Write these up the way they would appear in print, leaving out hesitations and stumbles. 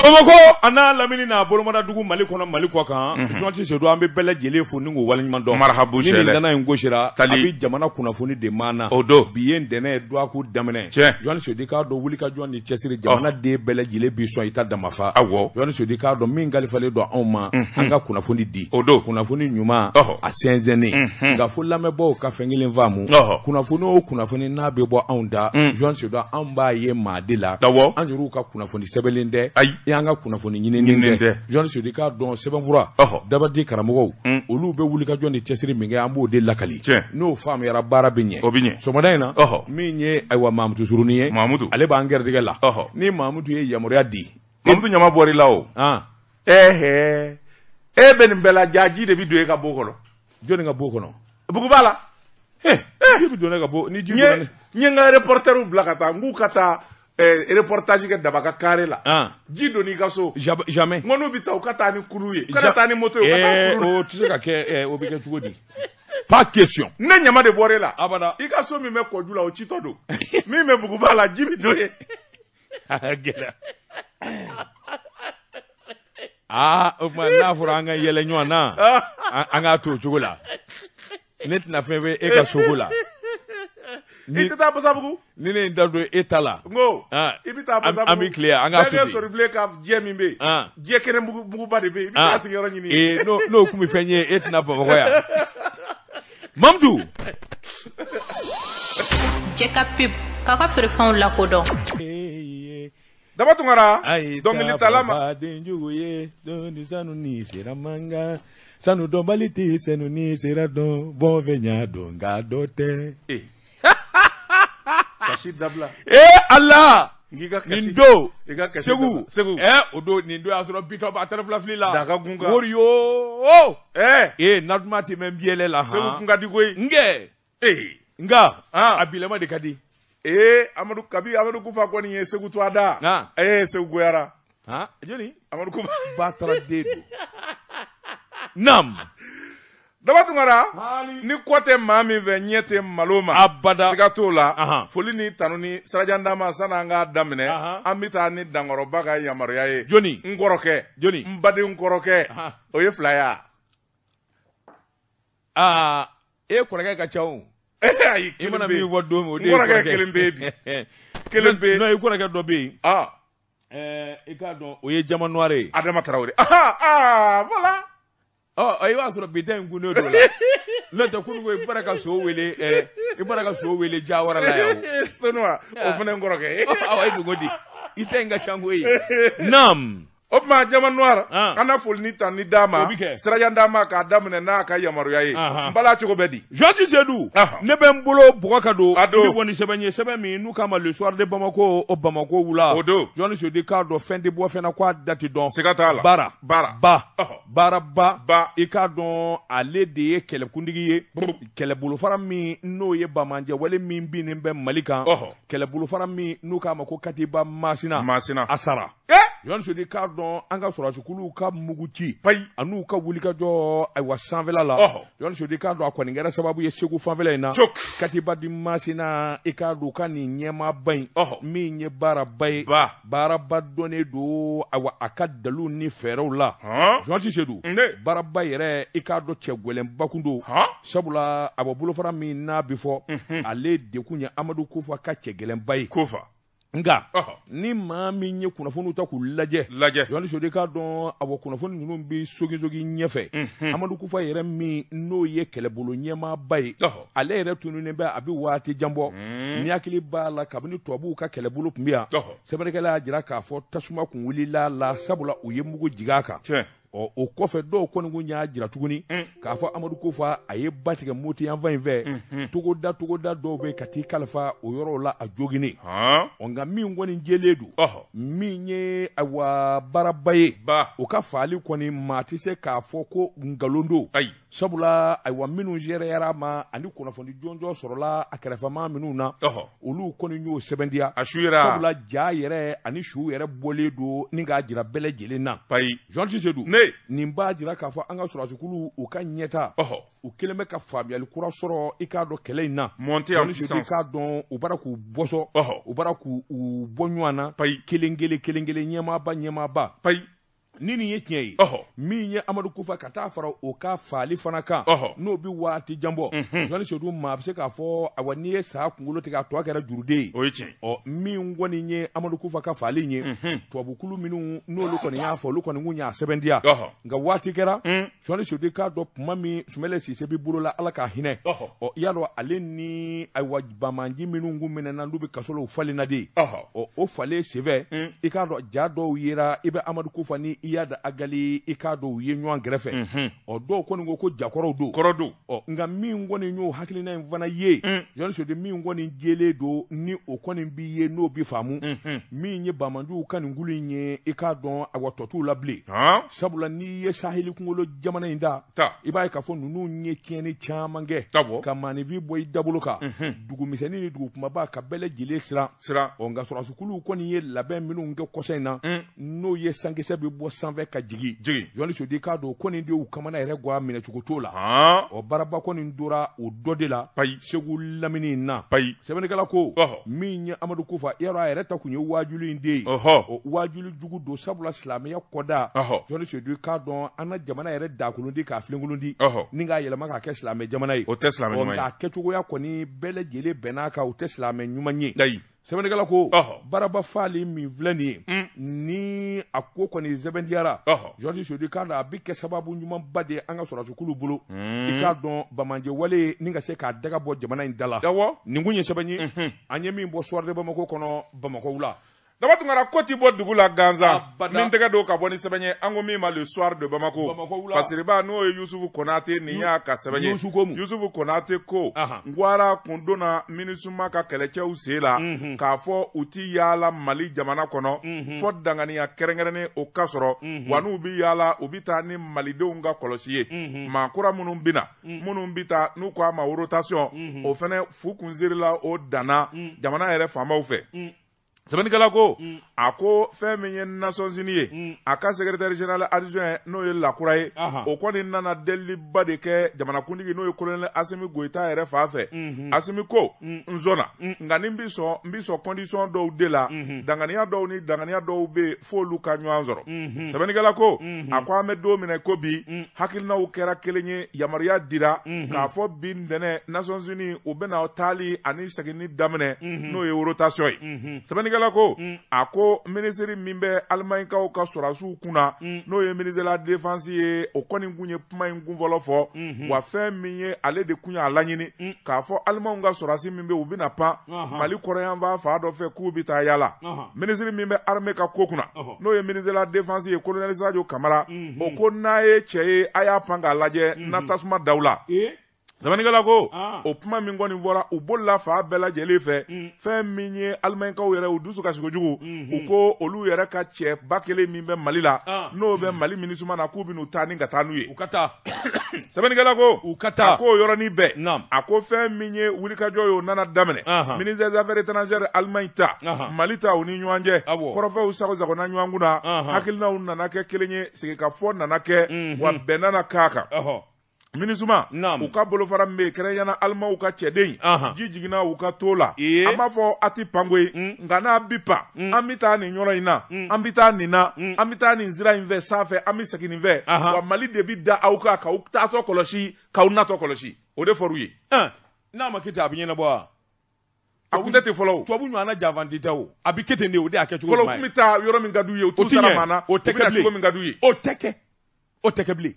Bamakɔ a n'a lamini n'a bolomadadugu Mali kɔnɔ Mali kɔ kan Journaliste Seydou an bɛ bɛɛ lajɛlen fo ni k'u waleɲuman dɔn Marahabu ni nin Sɛlɛ. dana in gosira Tali. a bɛ jamana kunnafoni de maana O don. bi ye ntɛnɛn ye dɔgɔkun daminɛ Tiɲɛ. Journaliste Seydou i k'a dɔn wulikajɔ ni cɛsiri jamana den bɛɛ lajɛlen b'i sɔn i ta damafa Awɔ. Journaliste Seydou i k'a dɔn min kalifalen don anw ma an ka kunnafoni di O don. kunnafoni ɲuman Ɔhɔ. a sɛnsɛnnen nka fo lamɛnbaaw ka fɛn kelen faamu Ɔhɔ. kunnafoni o kunnafoni n'a bɛ bɔ anw da Journaliste Seydou anw b'a ye maa de la Awɔ. an yɛrɛw ka kunnafoni sɛbɛnlen tɛ Ayi. i y'an ka kunnafoni ɲininen Ɲininen tɛ tɛ. Journaliste Seydou i k'a dɔn sɛbɛnfura Ɔhɔ. dabadi karamɔgɔw olu bɛ wulikajɔ ni cɛsiri min kɛ an b'o de lakali Tiɲɛ. n'o faamuyara baara bɛ ɲɛ O bɛ ɲɛ. sɔgɔmada in na Ɔhɔ. min ye ayiwa Mamutu Surunin ye Mamutu. ale b'an gɛrɛjɛgɛ la Ɔhɔ. ni Mamutu ye yamaruya di Mamutu ɲama bɔr'i la o. ah Ɛhɛ. E bɛ nin bɛɛ la ja ji de bɛ don e ka bon kɔnɔ. jɔnni ka bon kɔnɔ Buguba la. ji bɛ don ne ka bon ni ji N donna ye ne n ye n ka reporterw bila ka taa n k'u ka taa reportage kɛ daba ka carré la. ah Ji donn'i ka so. Jamais N ko n'u bɛ taa u ka taa ni kulu ye. U kana taa ni moto ye u ka taa Eh, kulu. o tɛ se ka kɛ o bɛ kɛ cogo di pas question Ne ɲama de bɔr'e la. abada I ka so min bɛ kɔju la o citɔ don. Min bɛ buguba la ji bɛ don yen. gɛlɛya aa o tuma n'a fɔra an ka yɛlɛ ɲɔgɔn na an k'a to o cogo la ne tɛna fɛn fɛ e ka soko la I tɛ taa Basabugu. ni ne ye n da don e ta la N ko Ah. i bɛ taa Basabugu. An bɛ tile an k'a to Bɛɛ ten. bɛ sɔrɔ bilen ka jɛ min bɛ yen. Ah. Jɛ kɛnɛ muguba de bɛ yen. I bɛ taa sigiyɔrɔ ɲini. ee n'o kun bɛ fɛn ye e tɛna Bamakɔ yan Mamutu Jɛka pub k'a ka feerefɛnw lakodɔn. Daba Tunkara Ayi dɔnkilitala ma denjugu ye don sanu ni sera mankan sanu dɔnbali tɛ sanu ni sera dɔn bɔn fɛ ɲa dɔn nka dɔ tɛ. Eh. Kasi dabila. ee Ala N k'i ka kasi nin don I ka kasi Segu dabila. Segu. o don nin don y'a sɔrɔ bitɔn b'a tɛrɛ fila fili la Daga gun kan. woriyo Eh, ee naduma tɛ mɛn biyɛlɛ la Segu han kun ka di koyi. nkɛ Eh. nka Ah. a bilama de ka di Eh, Amadu kabi Amadu Kufa kɔni ye Segu to a da. Ah. Eh, Segu goyara. han jɔni Amadu Kufa. batara den don nam Daba Tunkara Hali. ni kɔ tɛ maa min fɛ ɲɛ tɛ malo ma. Abada. Siga t'o la. Ahan. Foli ni tanu ni sirajan d'a ma sanni an k'a daminɛ. Ahan. An bɛ taa ni Dankɔrɔba ka yamaruya ye. Jɔni? N kɔrɔkɛ. Jɔni? N baden kɔrɔkɛ. Ahan. O ye fila ye wa? aa e kɔrɔkɛ ka ca o Ayi, i mana kelen bɛ min yen. fɔ don min o de N ye kɔrɔkɛ kelen bɛ yen bi. Kelen bɛ yen. non i kɔrɔkɛ dɔ bɛ yen Ah, i k'a dɔn o ye jama noir ye Adama Tarawele. Ah, ah, voilà. ɔ i b'a sɔrɔ bi ta in gunnen don o la n'o tɛ kunun ko i bɔra ka so wele i bɔra ka so wele jawara la yan o Senu wa, o fana ye n kɔrɔkɛ ye. awa i dogo di i ta in ka ca koyi naam O tuma Jama Noir, Ah. an na foli ni tanu ni d'a ma. O bi kɛ. Sirajan d'a ma k'a daminɛ n'a ka yamaruya ye. Ahan. N bala cogo bɛ di. Journaliste Seydou Ahan. ne bɛ n bolo bɔgɔ ka don A don. n bɛ bɔ ni sɛbɛn ye sɛbɛn min n'u k'a ma le soir de Bamako o Bamako wula O don. Journaliste Seydou k'a dɔn fɛn tɛ bɔ fɛn na k'a da tɛ dɔn Siga t'a la. baara Baara. ba Ɔhɔ. baara ba Ba. i k'a dɔn ale de ye kɛlɛkuntigi ye kɛlɛbolofara min n'o ye bamanjɛwale min binnen bɛ Mali kan Ɔhɔ. kɛlɛbolofara min n'u k'a ma ko Katiba Masina Masina. a sara Eh! Journaliste Seydou k'a dɔn an ka sɔrɔdasikuluw ka mugu ci Payi. an'u ka wulikajɔ ayiwa sanfɛla la Ɔhɔ. Journaliste Seydou k'a dɔn a kɔni kɛra sababu ye Segu fanfɛla in na Cok. Katiba di Masina i k'a dɔn u ka nin ɲɛmaaba in Ɔhɔ. min ye baaraba ye Ba. baaraba dɔnnen don ayiwa a ka daliw ni fɛɛrɛw la Han? Journaliste Seydou Ne. baaraba yɛrɛ i k'a dɔn cɛ gɛlɛnba kun don Han? sabula a bɔ bolofara min n'a bɛ fɔ ale dekun ye Amadu Kofa ka cɛ gɛlɛnba ye Kofa. nka Ɔhɔ. ni maa min ye kunnafoniw ta k'u lajɛ Lajɛ. Journaliste Seydou k'a dɔn awɔ kunnafoni ninnu bɛ sogisogi ɲɛfɛ Amadu Kufa yɛrɛ min n'o ye kɛlɛbolo ɲɛmaaba ye Ɔhɔ. ale yɛrɛ tununnen bɛ a bɛ waati jan bɔ ni hakili b'a la kabini tubabuw ka kɛlɛbolo tun bɛ yan Ɔhɔ. sɛbɛnnikɛla y'a jira k'a fɔ tasuma kun wulila la sabula u ye mugu jigin a kan Tiɲɛ. ɔ o kɔfɛ dɔw kɔni kun y'a jira tuguni k'a fɔ Amadu Kofa a ye ba tigɛ Moti yanfan in fɛ togoda togoda dɔw bɛ ka t'i kalifa o yɔrɔw la a joginnen Han? ɔ nka min kɔni jɛlen don Ɔhɔ. min ye ayiwa baaraba ye Ba. o ka faali kɔni maa tɛ se k'a fɔ ko nkalon don Ayi. sabula ayiwa minnu seereyara a ma ani kunnafoni jɔnjɔn sɔrɔla a kɛrɛfɛmaa minnu na Ɔhɔ. olu kɔni y'o sɛbɛntiya A suyera. sabula ja yɛrɛ ani su yɛrɛ bɔlen don ni k'a jira bɛɛ lajɛlen na Payi. Journaliste Seydou Ne. Nin b'a jira k'a fɔ an ka sɔrɔdasikulu u ka ɲɛta, u kɛlen bɛ ka faamuyali kura sɔrɔ i k'a dɔn kɛlɛ in na. Monter en puissance. I k'a dɔn u bara k'u bɔsɔ, u bara k'u bɔ ɲɔgɔn na. Payi. Kelen kelen kelen kelen, ɲɛmaaba ɲɛmaaba. Payi. Ni nin ye tiɲɛ ye, min ye Amadu Kufa ka taa fara o ka faali fana kan, n'o bɛ waati jan bɔ, Jɔnni Sedu, maa bɛ se k'a fɔ awa n'i ye sa kunkolo tigɛ a tɔ kɛra juruden ye. O ye tiɲɛ. Ɔ min kɔni ye Amadu Kufa ka faali ye, tubabukulu minnu n'olu kɔni y'a fɔ, olu kɔni kun y'a sɛbɛntiya, nka waati kɛra, Jɔnni Sedu k'a dɔn tuma min Sumɛlɛ Sise bɛ bolo la, Ala k'a hinɛ, ɔ i y'a dɔn ale ni ayiwa banbaanci minnu kun minɛna n'u bɛ kaso la, u falenna de. Ɔ o falen senfɛ, i k'a dɔn ja dɔw yera, i bɛ Amadu Kufa ni Iyad Ag Ghali, i k'a dɔn u ye ɲɔgɔn kɛrɛfɛ. Ɔ dɔw kɔni ko ko jakɔrɔw don. Kɔrɔ don. Ɔ nka min kɔni y'o hakilina in fana ye, Jɔnni Sedu, min kɔni jɛlen don ni o kɔni bi ye n'o bi faamu, min ye banbaanciw ka nin kulu in ye, i k'a dɔn awa tɔ t'u la bilen. Sabula n'i ye saheli kunkolo jamana in da, i b'a ye k'a fɔ ninnu ye tiɲɛni caman kɛ ka maaninfin bɔ i dabolo kan, dugumisɛnnin ni dugu kumaba ka bɛɛ lajɛlen siran. Ɔ nka sɔrɔdasikuluw kɔni ye labɛn minnu kɛ kɔsa in na, n'o ye sankisɛ bɛ bɔ sanfɛ ka jigin, Jɔnni Sedu, k'a dɔn kɔni de y'u kamana yɛrɛ gan minɛcogo t'o la. Ɔ baaraba kɔni tora o dɔ de la Segu lamini in na. Payi. Sɛbɛnnikɛla ko min ye Amadu Kufa, yɔrɔ a yɛrɛ ta kun ye waajuli in de ye. Ɔ waajuli jugu don, sabula silamɛya kɔda, Jɔnni Sedu k'a dɔn an na jamana yɛrɛ dakolon di k'a filenkolon di ni k'a yɛlɛma k'a kɛ silamɛ jamana ye. O tɛ silamɛ ɲuman ye. Nka a kɛcogoya kɔni bɛɛ lajɛlen bɛnn'a kan, o tɛ silamɛ ɲuman ye. Sɛbɛnnikɛla ko baraba faali min filɛ nin ye, ni a ko kɔni sɛbɛntiyara, Jɔnni Sedu k'a dɔn a bɛ kɛ sababu ɲumanba de ye an ka sɔrɔdasikulu bolo, i k'a dɔn banbaanci wale ni ka se k'a daga bɔ jamana in da la. Nin kun ye sɛbɛn ye an ye min bɔ Soir de Bamako kɔnɔ Bamakɔ la. Daba Tunkara, ko ti bɔ dugu la gansan. Min tɛgɛ don ka bɔ ni sɛbɛn ye, an ko min ma Le Soir de Bamako, Fasiriba n'o ye Yusufu Konate, nin y'a ka sɛbɛn ye. Yusufu Konate ko Gwara kun donna MINUSMA ka kɛlɛcɛw sen la k'a fɔ u ti yaala Mali jamana kɔnɔ fɔ danganiya kɛrɛnkɛrɛnnen o ka sɔrɔ, wa n'u bi yaala u bi taa ni malidenw ka kɔlɔsi ye. Maa kura minnu bɛ na, minnu bi taa n'u ko a ma rotation, o fɛnɛ fu kun serila, o danna jamana yɛrɛ faamaw fɛ. Sɛbɛnnikɛla ko a ko fɛn min ye Nations Unies ye, a ka secrétaire général adjoint n'o ye Lakura ye, o kɔni nana deliliba de kɛ jamanakuntigi n'o ye colonel Asimi Goyita yɛrɛ fa fɛ. Asimi ko n sɔnna, nka ni n bɛ sɔn, n bɛ sɔn condition dɔw de la, danganiya dɔw ni danganiya dɔw bɛ yen f'olu ka ɲɔgɔn sɔrɔ. Sɛbɛnnikɛla ko a ko an bɛ don min na ko bi, hakilinaw kɛra kelen ye, yamaruya dira k'a fɔ bi ntɛnɛn Nations Unies u bɛna taali ani seginni daminɛ, n'o ye rotation ye. Sɛbɛnnikɛla ko a ko minisiri min bɛ Alimaɲikaw ka sɔrɔdasiw kunna, n'o ye ministre de la défense ye, o kɔni kun ye kuma in kun fɔlɔ fɔ, wa fɛn min ye ale de kun y'a laɲini k'a fɔ Alimaw ka sɔrɔdasi min bɛ u bɛna pan Mali kɔrɔyanfan fan dɔ fɛ k'u bɛ taa yala. Minisiri min bɛ armée ka ko kunna, n'o ye ministre de la défense ye, colonel Sadio Kamara, o ko n'a ye cɛ ye, a y'a pan k'a lajɛ na tasuma daw la. Sɛbɛnnikɛla ko o kuma min kɔni fɔra, u bolila fa bɛɛ lajɛlen fɛ. Fɛn min ye Alimaɲikaw yɛrɛ u dusu kasi kojugu, u ko olu yɛrɛ ka cɛ ba kelen min bɛ Mali la, n'o bɛ Mali MINUSMA na, k'u bɛn'u taa ni ka taa n'u ye. U ka taa. Sɛbɛnnikɛla ko u ka taa. A ko o yɔrɔnin bɛɛ, a ko fɛn min ye wulikajɔ ye, o nana daminɛ ministère des affaires étrangères Allemagne ta, Mali ta, u ni ɲɔgɔn cɛ kɔrɔfɛw sago sago na ɲɔgɔn kunna, hakilinaw nana kɛ kelen ye, sigikafɔ nana kɛ, wa bɛn nana k'a kan. MINUSMA u ka bolofara min bɛ yen, kɛrɛnkɛrɛnnenya Alimaw ka cɛden ji jiginna u ka to la, an b'a fɔ a ti pan koyi, nka n'a bi pan, an bɛ taa nin yɔrɔ in na, an bɛ taa nin na, an bɛ taa nin sira in fɛ sanfɛ, an bɛ segin nin fɛ, wa Mali de bɛ da aw kan k'aw taatɔ kɔlɔsi, k'aw natɔ kɔlɔsi, o de fɔr'u ye. N'a ma kɛ ten, a bɛ ɲɛnabɔ wa? A kun tɛ ten fɔlɔ o. Tubabu ɲɔgɔnna janfanti tɛ o, a bɛ kɛ ten de, o de y'a kɛcogo ɲuman ye. Fɔlɔ u tun bɛ taa yɔrɔ min ka d'u ye, u t'u sara maa na, o tɛ kɛ bilen, cogo min ka d'u ye. O tɛ kɛ, o tɛ kɛ bilen.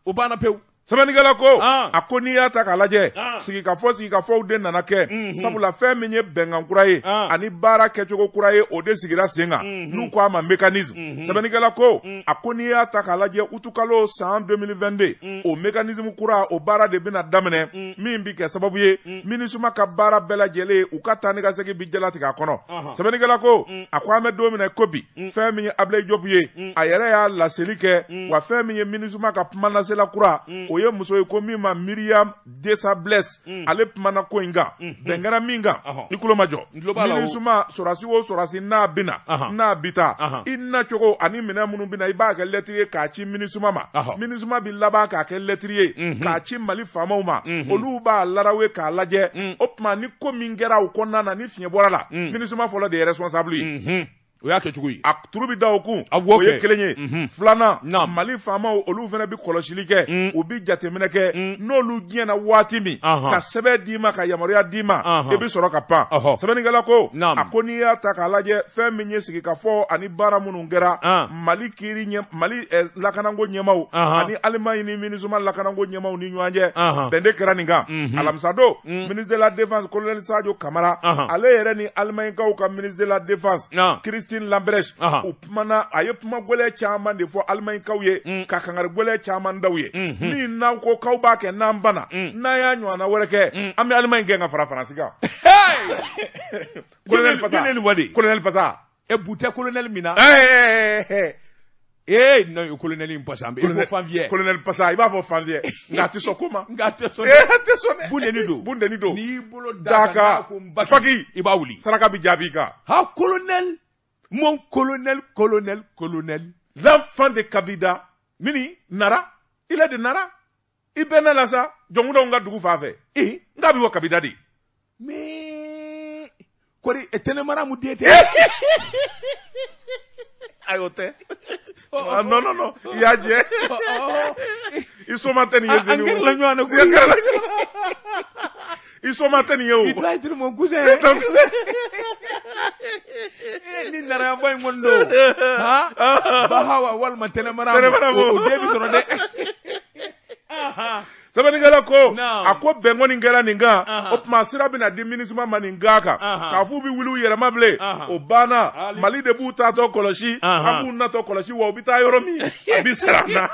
O banna pewu. Sɛbɛnnikɛla ko a ko n'i y'a ta k'a lajɛ, sigikafɔw de nana kɛ, sabula fɛn min ye bɛnkan kura ye ani baara kɛcogo kura ye, o de sigira sen kan, n'u ko a ma mécanisme. Sɛbɛnnikɛla ko a ko n'i y'a ta k'a lajɛ, utukalo san 2022, o mécanisme kura o baara de bɛna daminɛ, min bɛ kɛ sababu ye MINUSMA ka baara bɛɛ lajɛlen u ka taa ni ka segin bi jalatigɛ a kɔnɔ. Sɛbɛnnikɛla ko a ko an bɛ don min na ko bi, fɛn min ye Ablaye Diop ye, a yɛrɛ y'a laseli kɛ, wa fɛn min ye MINUSMA ka kumalasela kura, o O ye muso ye ko min ma Myriam Dessables, ale kumana ko in kan, bɛn kɛra min kan, i tulo ma jɔ. MINUSMA sɔrɔsi o sɔrɔsi n'a bɛ na, n'a bi taa, i nacogo ani minɛn minnu bɛ na, i b'a kɛ lɛtiri ye k'a ci MINUSMA ma. MINUSMA bɛ laban k'a kɛ lɛtiri ye k'a ci Mali faamaw ma, olu b'a larawe k'a lajɛ. O tuma ni ko min kɛra o kɔnɔna na, ni fiɲɛ bɔra la, MINUSMA fɔlɔ de ye responsable ye. O y'a kɛcogo ye. A turu bɛ da o kun, o ye kelen ye. Filanan, Mali faamaw olu fana bɛ kɔlɔsili kɛ, u bɛ jateminɛ kɛ, n'olu diɲɛna waati min ka sɛbɛn d'i ma, ka yamaruya d'i ma, i bɛ sɔrɔ ka pan. Sɛbɛnnikɛla ko a ko n'i y'a ta k'a lajɛ, fɛn min ye sigikafɔ ani baara minnu kɛra Mali kiiri ɲɛ, Mali lakanako ɲɛmaw ani Alimaɲi ni MINUSMA lakanako ɲɛmaw ni ɲɔgɔn cɛ, bɛn de kɛra nin kan. Alamisa don, ministre de la Défense colonel Sadio Kamara, ale yɛrɛ ni Alimaɲikaw ka ministre de la Défense Christine Lambrecht, u kumana, a ye kuma gɛlɛn caman de fɔ Alimaɲikaw ye, ka kangari gɛlɛn caman da u ye. Min n'aw ko k'aw b'a kɛ n'an banna, n'an y'a ɲɔgɔnna wɛrɛ kɛ, an bɛ Alimaɲi gɛn ka fara Faransi kan. Colonel Pasa, colonel Pasa. E bu tɛ colonel min na. Eh non, colonel in Pasa, i ko fanfiyɛ. Colonel Pasa, i b'a fɔ fanfiyɛ, nka a tɛ sɔn ko ma. Nka a tɛ sɔn dɛ. A tɛ sɔn dɛ. Bundeni don. Bundeni don. N'i y'i bolo da kan ko n baki, i b'a wuli. Saraka bɛ jaabi i kan. Ha, colonel, mon colonel, colonel, colonel. L'enfant de Kabida. Mini. Nara. Il est de Nara. I bɛ ne la sa, jɔnkudaw ka dugu fan fɛ. Eh. N k'a bɛ bɔ Kabida de. Mais kɔri tɛnɛmara mu den tɛ. Ayi, o tɛ. Ah non non non, i y'a jɛ. I soma tɛ nin ye Senu. An gɛrɛla ɲɔgɔn na koyi. I soma tɛ nin ye o. Il doit être mon cousin. Ton cousin. Ni narayaba in kɔni don. Han? Bahawa walima tɛnɛmara. O den bɛ sɔrɔ dɛ. Sɛbɛnnikɛla ko a ko bɛn kɔni kɛra nin kan, o tuma sira bɛna di MINUSMA ma nin kan kan, k'a f'u bɛ wuli u yɛrɛ ma bilen, o banna. Mali de b'u taatɔ kɔlɔsi, an b'u natɔ kɔlɔsi, wa u bɛ taa yɔrɔ min a bɛ sara an na.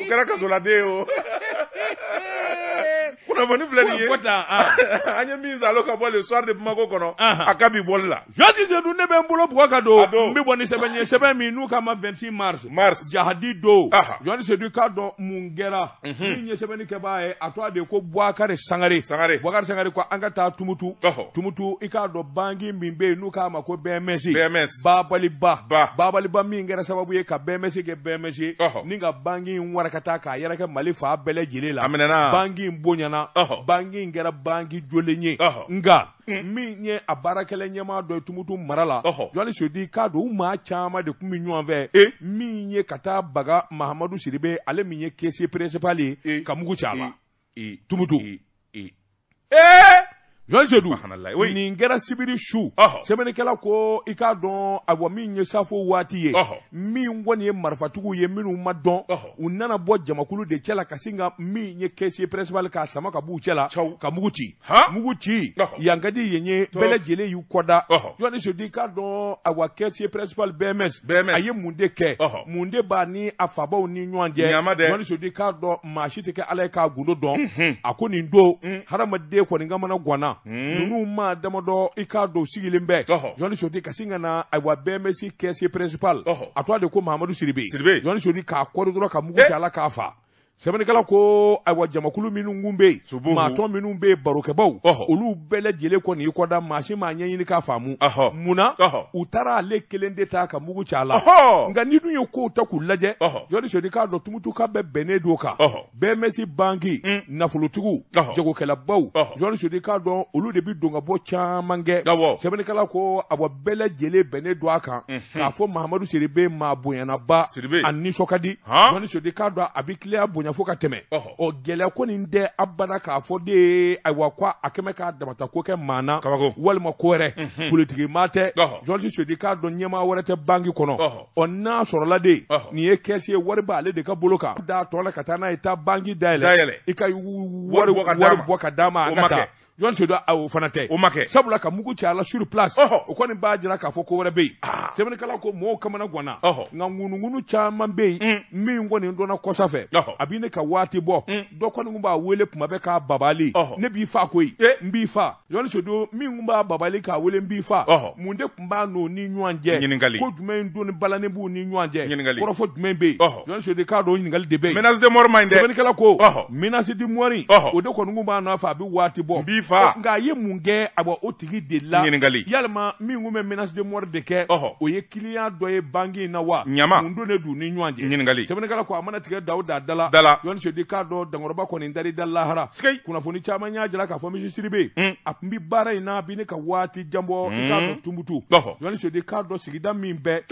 O kɛra kasoladen ye o. Kunnafoni filɛ nin ye, an ye min salo ka bɔ Le Soir de Bamako kɔnɔ, a ka bi bɔli la. Journaliste Seydou, ne bɛ n bolo bugɔ ka don, n bɛ bɔ ni sɛbɛn ye, sɛbɛn min n'u k'a ma 26 mars. Mars. Jahadi don. Journaliste Seydou, k'a dɔn mun kɛra. Min ye sɛbɛnni kɛbaa ye, a tɔgɔ de ko Boubacar Sangare. Sangare. Boubacar Sangare ko an ka taa Tumutu. Tumutu, i k'a dɔn banki min bɛ yen n'u k'a ma ko BMS. BMS. Babaliba. Babaliba min kɛra sababu ye ka BMS kɛ BMS ye. Ni ka banki in warakata k'a yɛrɛkɛ Mali fan bɛɛ lajɛlen la. A minɛna. Banki in bonyana. Banki in kɛra banki jolen ye. Nka min ye a baarakɛla ɲɛmaa dɔ ye Tumutu mara la, Journaliste Seydou, k'a dɔn u maa caman de tun bɛ ɲɔgɔn fɛ, min ye ka taa baga Mahamadu Sidibe, ale min ye caissier principal ye, ka mugu ci a la Tumutu. Journaliste Seydou, nin kɛra sibiri su. Sɛbɛnnikɛla ko i k'a dɔn, ayiwa, min ye safo waati ye, min kɔni ye marifatigiw ye minnu ma dɔn, u nana bɔ jamakulu de cɛ la ka sin ka min ye caissier principal k'a sama ka b'u cɛ la ka mugu ci. Mugu ci yan ka di yen ye, bɛɛ lajɛlen y'u kɔda. Journaliste Seydou, i k'a dɔn, ayiwa, caissier principal BMS, a ye mun de kɛ, mun de b'a ni a fabaw ni ɲɔgɔn cɛ? Journaliste Seydou, i k'a dɔn maa si tɛ kɛ Ala ye k'a gundo dɔn. A ko nin don, hadamaden kɔni kamana ganna. Ninnu maa damadɔ, i k'a dɔn sigilen bɛ. Journaliste Seydou, ka sin ka na, ayiwa, BMS caissier principal, a tɔgɔ de ko Mahamadu Sidibe. Journaliste Seydou, k'a kɔri dɔrɔn ka mugu ci a la k'a fa. Sɛbɛnnikɛla ko ayiwa, jamakulu minnu kun bɛ yen, maa tɔ minnu bɛ yen, barokɛbaw, olu bɛɛ lajɛlen kɔni y'i kɔda, maa si m'a ɲɛɲini k'a faamu. Munna u taara ale kelen de ta ka mugu ci a la? Nka n'i dun ye kow ta k'u lajɛ, Journaliste Seydou, k'a dɔn Tumutuka bɛɛ bɛnnen don kan. BMS banki, nafolotigiw, jagokɛlabaw, Journaliste Seydou, k'a dɔn olu de bɛ don ka bɔ caman kɛ. Sɛbɛnnikɛla ko awa, bɛɛ lajɛlen bɛnnen don a kan k'a fɔ Mahamadu Sidibe maa bonyanaba, a nisɔn ka di. Journaliste Seydou, k'a dɔn a bɛ tiliya bonya fo ka tɛmɛ. Ɔ gɛlɛya ko nin tɛ abada k'a fɔ de ye, ayiwa, ko a kɛmɛ k'a damata ko kɛ maa na walima ko wɛrɛ, politiki maa tɛ. Journaliste Seydou, k'a dɔn ɲɛmaa wɛrɛ tɛ banki kɔnɔ. Ɔ n'a sɔrɔla de nin ye caissier, wari b'ale de ka bolo kan, da tɔ la ka taa n'a ye, taa banki dayɛlɛ, i ka wari bɔ ka d'a ma, an ka taa. Jɔn Seydou o fana tɛ o ma kɛ sabula ka mugu ci a la sur place o kɔni b'a jira k'a fɔ ko wɛrɛ bɛ yen sɛbɛnnikɛla ko mɔgɔw kamana ganna nka ŋunuŋunu caman bɛ yen min kɔni dɔnna kɔsa fɛ a bɛ ne ka waati bɔ dɔ kɔni tun b'a wele kuma bɛɛ k'a babali ne b'i fa koyi n b'i fa Jɔn Seydou min tun b'a babali k'a wele n b'i fa mun de tun b'a n'o ni ɲɔgɔn cɛ ɲininkali ko jumɛn don ni balani b'u ni ɲɔgɔn cɛ ɲininkali kɔrɔfɔ jumɛn bɛ yen Jɔn Seydou k'a dɔn ɲininkali de bɛ yen menace de mort man ɲi dɛ sɛbɛnnikɛla ko menace de mort o de kɔni tun b'a nɔfɛ a bɛ waati bɔ n b'i fa nka a ye mun kɛ a bɔ o tigi de la ɲininkali yalima min tun bɛ menace de mort de kɛ o ye client dɔ ye banque in na wa ɲama mun donnen d'u ni ɲɔgɔn cɛ ɲininkali sɛbɛnnikɛla ko a mana tigɛ da o da da la Jɔn Seydou k'a dɔn dankɔrɔba kɔni dar'i da lahara kunnafoni caman y'a jira k'a fɔ monsieur Sidibe a tun bɛ baara in na a bɛ ne ka waati jan bɔ i k'a dɔn Tumutu Jɔn Seydou k'a dɔn sigida min bɛɛ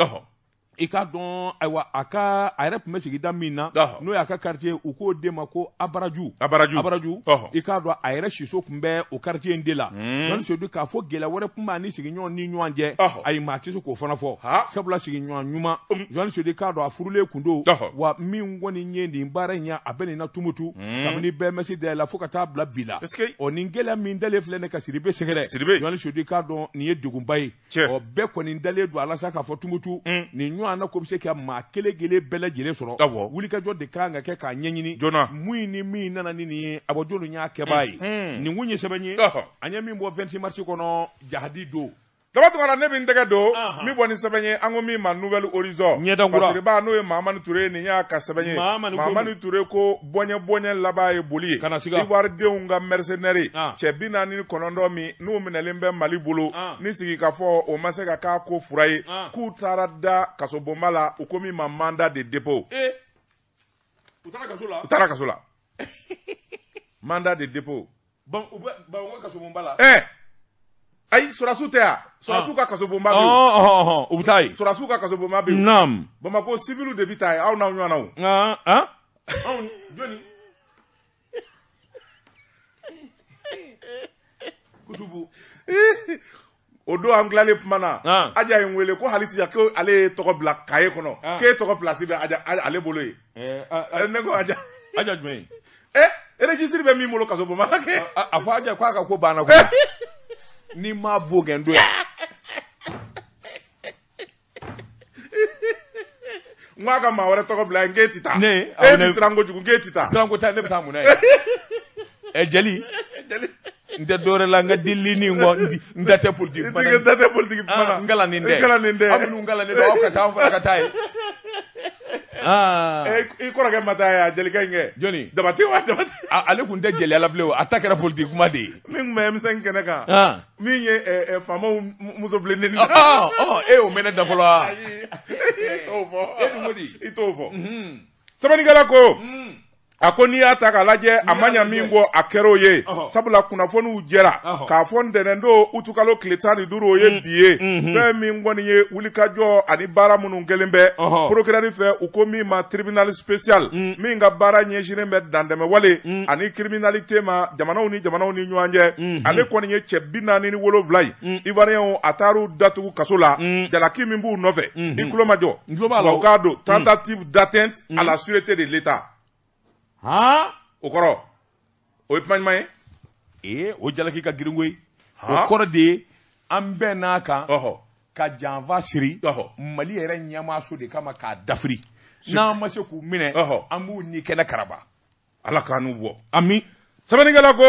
i k'a dɔn ayiwa a ka a yɛrɛ tun bɛ sigida min na n'o y'a ka quartier u k'o de ma ko Abaraju Abaraju i k'a dɔn a yɛrɛ siso tun bɛ o quartier in de la Jɔn Seydou k'a fɔ gɛlɛya wɛrɛ tun b'a ni sigiɲɔgɔn ni ɲɔgɔn cɛ ayi maa tɛ se k'o fana fɔ sabula sigiɲɔgɔn ɲuman Jɔn Seydou k'a dɔn a furulen kun don wa min kɔni ye nin baara in ye a bɛ nin na Tumutu kabini BMS dayɛlɛla fo ka taa bila bi la ɔ nin gɛlɛya min dalen filɛ nin ka Sidibe sɛgɛrɛ Jɔn Seydou k'a dɔn nin ye degunba ye ɔ bɛɛ kɔni dalen don a la sa k'a fɔ Tumutu nin ɲɔgɔn na ko bɛ se ka maa kelen kelen bɛɛ lajɛlen sɔrɔ wulikajɔ de kan ka kɛ k'a ɲɛɲini joona mun ni min nana ni nin ye a bɔ jɔnni y'a kɛbaa ye nin kun ye sɛbɛn ye an ye min bɔ 26 mars kɔnɔ jahadi don Daba Tunkara ne bɛ n tɛgɛ don min bɔ ni sɛbɛn ye an ko min ma Nouvel Horizon ɲɛdankura n'o ye Mahamani Ture nin y'a ka sɛbɛn ye Mahamani Ture ko bɔɲɛ bɔɲɛ laban ye boli ye kana siga Ivoiridenw ka mercenaire cɛ 49 min n'u minɛlen bɛ Mali bolo ni sigikafɔ o ma se ka k'a ko fura ye k'u taara da kasobonba la u ko min ma mandat de dépôt u taara kaso la u taara kaso la mandat de dépôt bon u bɛ Bamakɔ kasobonba la ayi sɔrɔdasiw tɛ yan sɔrɔdasiw ka kasobonba bɛ yen u bɛ taa yen sɔrɔdasiw ka kasobonba bɛ yen naam Bamakɔ civil de bɛ taa yen aw n'aw ɲɔgɔnnaw anw jɔnni kutubu o don an tilalen kuma na Aja ye n wele ko hali sisan ko ale ye tɔgɔ bila kaye kɔnɔ k'e tɔgɔ place bɛ Aja ale bolo yen ne ko Aja Aja jumɛn registre bɛ min bolo kasobonba la kɛ a fɔ Aja k'a ka ko banna koyi ni ma bo gɛn don yan n ko a ka maa wɛrɛ tɔgɔ bila yen k'e ti taa ne e bɛ siran kojugu k'e ti taa siranko ta ne bɛ taa mun na ye jeli n tɛ dɔwɛrɛ la n ka delili nin kɔ n da tɛ politique kuma na n da tɛ politique kuma na n kalannen tɛ n kalannen tɛ aw minnu kalannen don aw ka taa an fana ka taa yen i kɔrɔkɛ ma taa yan jelikɛ in kɛ jɔnni Jabate wa Jabate ale kun tɛ jeliya la bilen o a ta kɛra politique kuma de ye min tun bɛ M5 kɛnɛ kan min ye faamaw muso bilennen e y'o mɛn ne da fɔlɔ wa i t'o fɔ e dun ko di i t'o fɔ sɛbɛnnikɛla ko a ko n'i y'a ta k'a lajɛ a ma ɲa min kɔ a kɛra o ye sabula kunnafoniw jɛra k'a fɔ ntɛnɛn don utukalo tile 15 o ye bi ye fɛn min kɔni ye wulikajɔ ani baara minnu kɛlen bɛ procureur fɛ u ko min ma tribunal spécial min ka baara ɲɛsinnen bɛ dantɛmɛwale ani criminalité ma jamanaw ni jamanaw ni ɲɔgɔn cɛ ale kɔni ye cɛ 47 ye Ivoirienw a taar'u datugu kaso la jalaki min b'u nɔfɛ i tulo ma jɔ o k'a don tentative d'atteinte à la sûreté de l'État o kɔrɔ o ye kuma ɲuman ye o jalaki ka girin koyi o kɔrɔ de ye an bɛn n'a kan ka janfa siri Mali yɛrɛ ɲɛmaaso de kama k'a dafiri n'an ma se k'u minɛ an b'u ni kɛnɛ karaba Ala k'an n'u bɔ ami sɛbɛnnikɛla ko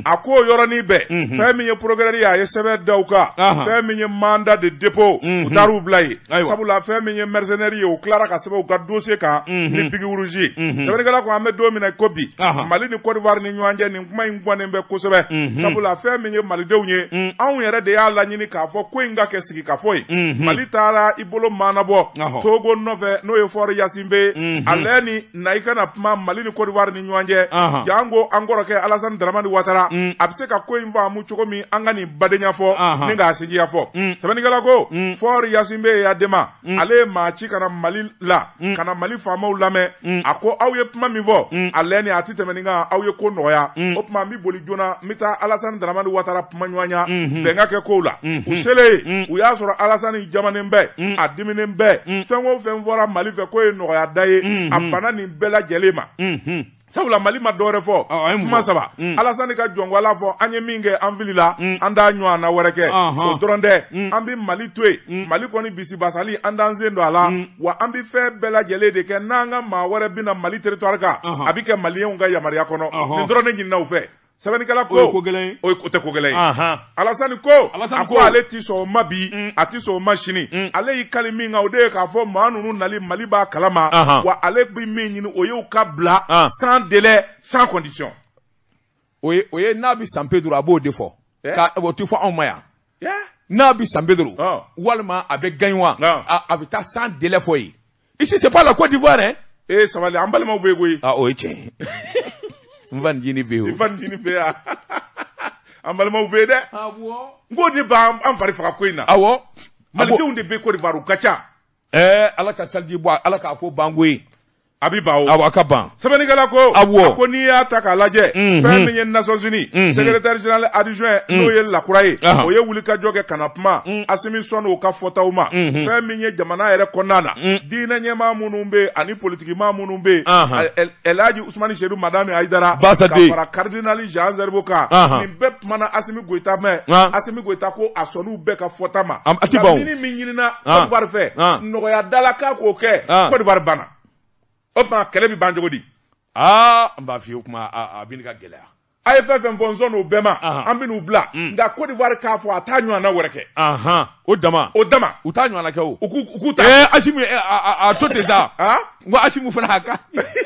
a ko yɔrɔnin bɛɛ fɛn min ye procureur ye a ye sɛbɛn da u kan fɛn min ye mandat de dépôt u taar'u bila yen sabula fɛn min ye mercenaire ye u tilara ka sɛbɛn u ka dossier kan ni bic rouge ye sɛbɛnnikɛla ko an bɛ don min na ko bi Mali ni Côte d'Ivoire ni ɲɔgɔn cɛ nin kuma in gannen bɛ kosɛbɛ sabula fɛn min ye malidenw ye anw yɛrɛ de y'a laɲini k'a fɔ ko in ka kɛ sigikafɔ ye Mali taara i bolo maanabɔ Togo nɔfɛ n'o ye Faure Gnassingbé ale ni na i kana kuma Mali ni Côte d'Ivoire ni ɲɔgɔn cɛ janko an kɔrɔkɛ Alassane Dramane Ouattara a bɛ se ka ko in faamu cogo min an ka nin badenya fɔ ni k'a sinjiya fɔ sɛbɛnnikɛla ko Faure Gnassingbé Eyadema ale ye maa ci ka na Mali la ka na Mali faamaw lamɛn a ko aw ye kuma min fɔ ale ni a tɛ tɛmɛ nin kan aw ye ko nɔgɔya o tuma n bɛ boli joona n bɛ taa Alassane Dramane Ouattara kuma ɲɔgɔnya bɛn ka kɛ kow la u selen u y'a sɔrɔ Alassane jamanen bɛ a diminen bɛ fɛn o fɛn fɔra Mali fɛ k'o ye nɔgɔya da ye a banna nin bɛɛ lajɛlen ma. Sabula Mali ma dɔwɛrɛ fɔ kuma saba Alasani ka jɔnkwala fɔ an ye min kɛ an filila an t'a ɲɔgɔnna wɛrɛ kɛ o dɔrɔn tɛ an bɛ Mali to yen Mali kɔni bisibasali an t'an sen don a la wa an bɛ fɛn bɛɛ lajɛlen de kɛ n'an ka maa wɛrɛ bɛna Mali territoire kan a bɛ kɛ maliyɛnw ka yamaruya kɔnɔ nin dɔrɔn de ɲinina u fɛ. Sɛbɛnnikɛla ko o tɛ ko gɛlɛn ye Alasani ko a ko ale tɛ sɔn o ma bi a tɛ sɔn o ma sini ale y'i kali min kan o de ye k'a fɔ maa ninnu nali Mali b'a kalama wa ale bɛ min ɲini o y'u ka bila sans délai sans condition o ye n'a bɛ San Pedro a b'o de fɔ o tɛ fɔ anw ma yan n'a bɛ San Pedro walima a bɛ Gagnoa a bɛ taa sans délai fɔ yen ici c'est pas la Côte d'Ivoire hein. Ee sabali an balimaw bɛ yen koyi. Ah o ye tiɲɛ ye. N fa ncinin bɛ yen o. N fa ncinin bɛ yan. An balimaw bɛ yen dɛ. Awɔ. N k'o de b'an fari faga ko in na. Awɔ. Malidenw de bɛ Côte d'Ivoire u ka ca. Ɛɛ Ala ka saliji bɔ Ala k'a ko ban koyi. A bɛ ban o. Awɔ a ka ban. Sɛbɛnnikɛla ko. Awɔ. A ko n'i y'a ta k'a lajɛ. Fɛn min ye Nations Unies. Secrétaire général adjoint n'o ye Lakura ye. O ye wulikajɔ kɛ ka na kuma. Asimi sɔnn'o ka fɔtaw ma. Fɛn min ye jamana yɛrɛ kɔnɔna na. Diinɛ ɲɛmaa minnu bɛ yen ani politikimaa minnu bɛ yen. Elhaji Usumani Sedu Madani Hayidara. Basa den. Ka fara cardinal Jean Zerbo kan. Nin bɛɛ kumana Asimi Goyita mɛn. Asimi Goyita ko a sɔnn'u bɛɛ ka fɔta ma. A ti ban o. Nka min ɲinina Côte d'Ivoire fɛ. Nɔgɔya da la k'a k'o kɛ. Côte d'Ivoire banna. O tuma kɛlɛ bɛ ban cogo di? Aa n b'a f'i ye o kuma a bɛ ka gɛlɛya. A ye fɛn fɛn fɔ n sɔnn'o bɛɛ ma. An bɛ n'u bila. Nka Côte d'Ivoire k'a fɔ a t'a ɲɔgɔnna wɛrɛ kɛ. O dama. O dama. U t'a ɲɔgɔnna kɛ o. U k'u ta. Ee Asimi a to ten sa. N ko Asimi fana a ka